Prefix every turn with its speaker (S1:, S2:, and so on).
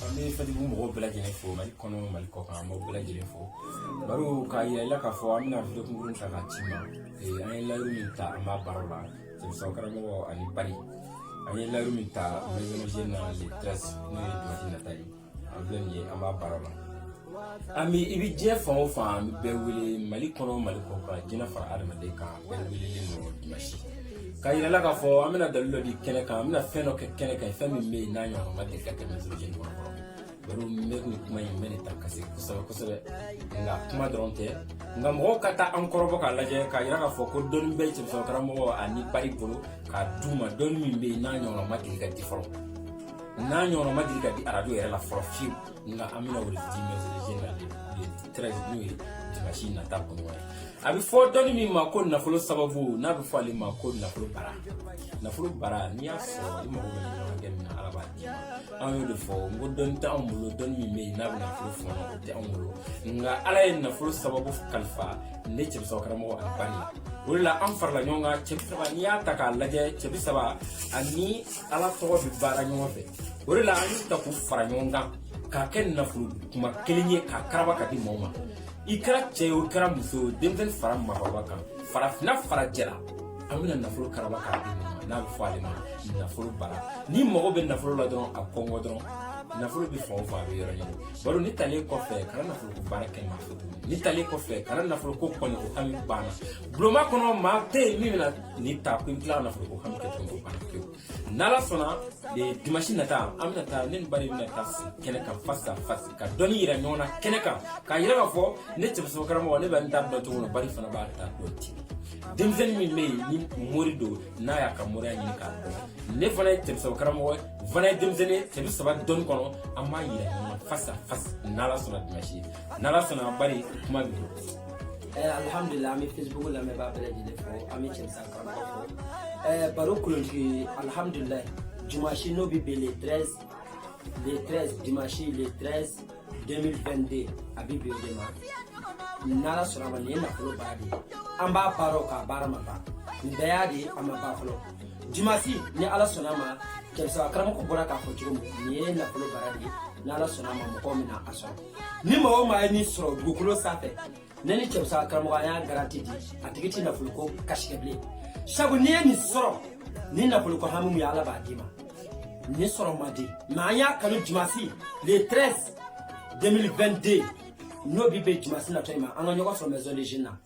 S1: An bɛ Facebook mɔgɔw bɛɛ lajɛlen fo, Mali kɔnɔ, Mali kɔ kan, an b'aw bɛɛ lajɛlen fo. Baro k'a yira i la k'a fɔ an bɛna vidéo kunkurunin ta k'a ci ma. An ye layiru min ta, an b'a baaraw la. Cɛmisɛn karamɔgɔ ani Bari, an ye layiru min ta Maison de Jeunes na le 13, n'o ye dimanche nata ye, an filɛ nin ye, an b'a baaraw la. An bɛ i bɛ diɲɛ fan o fan, an bɛ bɛɛ wele, Mali kɔnɔ, Mali kɔ kan, jinɛ fara adamaden kan, bɛɛ welelen don dimanche. K'a yira la k'a fɔ an bɛna dalilu dɔ di kɛnɛ kan, an bɛna fɛn dɔ kɛ kɛnɛ kan, fɛn min bɛ yen n'a ɲɔgɔn ma deli ka kɛ Maison de Jeunes kɔnɔ fɔlɔ. Baro n bɛ nin kuma in, n bɛ nin ta ka se kosɛbɛ kosɛbɛ, nka kuma dɔrɔn tɛ, nka mɔgɔw ka taa an kɔrɔbɔ k'a lajɛ, k'a yira k'a fɔ ko dɔnni bɛ cɛmisɛn karamɔgɔ ani Bari bolo k'a d'u ma, dɔnni min bɛ yen n'a ɲɔgɔn ma deli ka di fɔlɔ, n'a ɲɔgɔn ma deli ka di arajo yɛrɛ la fɔlɔ fiyewu. Nka an bɛna o de di Maison de Jeunes na le 13, n'o ye dimanche nata kɔnɔ ye. A bɛ fɔ dɔnni min ma ko nafolo sababu, n'a bɛ fɔ ale ma ko nafolo bara. Nafolo bara, n'i y'a sɔrɔ, i mago bɛ hakɛ min na, Ala b'a d'i ma. An y'o de fɔ n ko dɔnni tɛ anw bolo, dɔnni min bɛ yen n'a bɛ nafolo fɔnɔ, o tɛ anw bolo, nka Ala ye nafolo sababu kalifa ne cɛbisaba karamɔgɔ ani Bari la. O de la an farala ɲɔgɔn kan, cɛ 30. N'i y'a ta k'a lajɛ, cɛ 30 ani Ala tɔgɔ bɛ baara ɲɔgɔn fɛ. O de la an y'u ta k'u fara ɲɔgɔn kan k'a kɛ nafolo kuma kelen ye, k'a karaba ka di maaw ma. I kɛra cɛ ye o, i kɛra muso ye o, denmisɛnnin fara maakɔrɔba kan, farafinna farajɛla, an bɛna nafolo karaba k'a di maa ma, n'a bɛ fɔ ale ma nafolo bara. N'i mago bɛ nafolo la dɔrɔn, a kɔngɔ dɔrɔn, nafolo bɛ fan o fan, a bɛ yɔrɔ ɲini. Baro ni talen kɔfɛ, kana nafolo ko baara kɛ maa fɛ tuguni. Ni talen kɔfɛ, kana nafolo ko kɔni, o hami banna. Bulonba kɔnɔ, maa tɛ yen min bɛna nin ta ko i bɛ tila ka nafolo ko hami kɛ tuguni, o banna pewu. N'Ala sɔnna, dimanche nata, an bɛna taa, ne ni Bari bɛna taa sigi kɛnɛ kan face à face, ka dɔnni yira ɲɔgɔn na kɛnɛ kan, k'a yira k'a fɔ ne cɛmisɛn karamɔgɔ, ne bɛ n ta dɔn cogo min na, Bari fana b'a ta dɔn ten. Denmisɛnnin min bɛ yen ni mori don, n'a y'a ka moriya ɲini k'a dɔn, ne fana ye cɛmisɛn karamɔgɔ ye, n fana ye denmisɛnnin ye cɛ 30 dɔnni kɔnɔ, an b'a yira ɲɔgɔn na face à face, n'Ala sɔnna, dimanche, n'Ala sɔnna. Bari, kuma b'i bolo.
S2: Alhamdulillah, an bɛ Facebook lamɛnbaa bɛɛ lajɛlen fo, an bɛ cɛmisɛn karamɔgɔ fo. Baro kolontigi, alhamdulillah, dimanche n'o bɛ bɛn le 13, le 13, dimanche le 13 2022, a bɛ bɛn o de ma. N'Ala sɔnna a ma, nin ye nafolo baara de ye, an b'a baara o k'a baara ma ban, nin bɛɛ y'a de ye, a ma ban fɔlɔ. Dimanche, ni Ala sɔnna a ma, cɛmisɛn karamɔgɔ bɔra k'a fɔ cogo min, nin ye nafolo baara de ye. Ni Ala sɔnna a ma, mɔgɔw bɛna a sɔrɔ. Ni maa o maa ye nin sɔrɔ dugukolo sanfɛ, ne ni cɛmisɛn karamɔgɔ, an y'a garantie di, a tigi ti nafolo ko kasi kɛ bilen. Sabu n'i ye nin sɔrɔ, ni nafolo ko hami mun ye, Ala b'a d'i ma. Nin sɔrɔ man di, mais an y'a kanu dimanche le 13 2022, n'o bi bɛn dimanche natɔ in ma, an ka ɲɔgɔn sɔrɔ Maison de Jeunes na.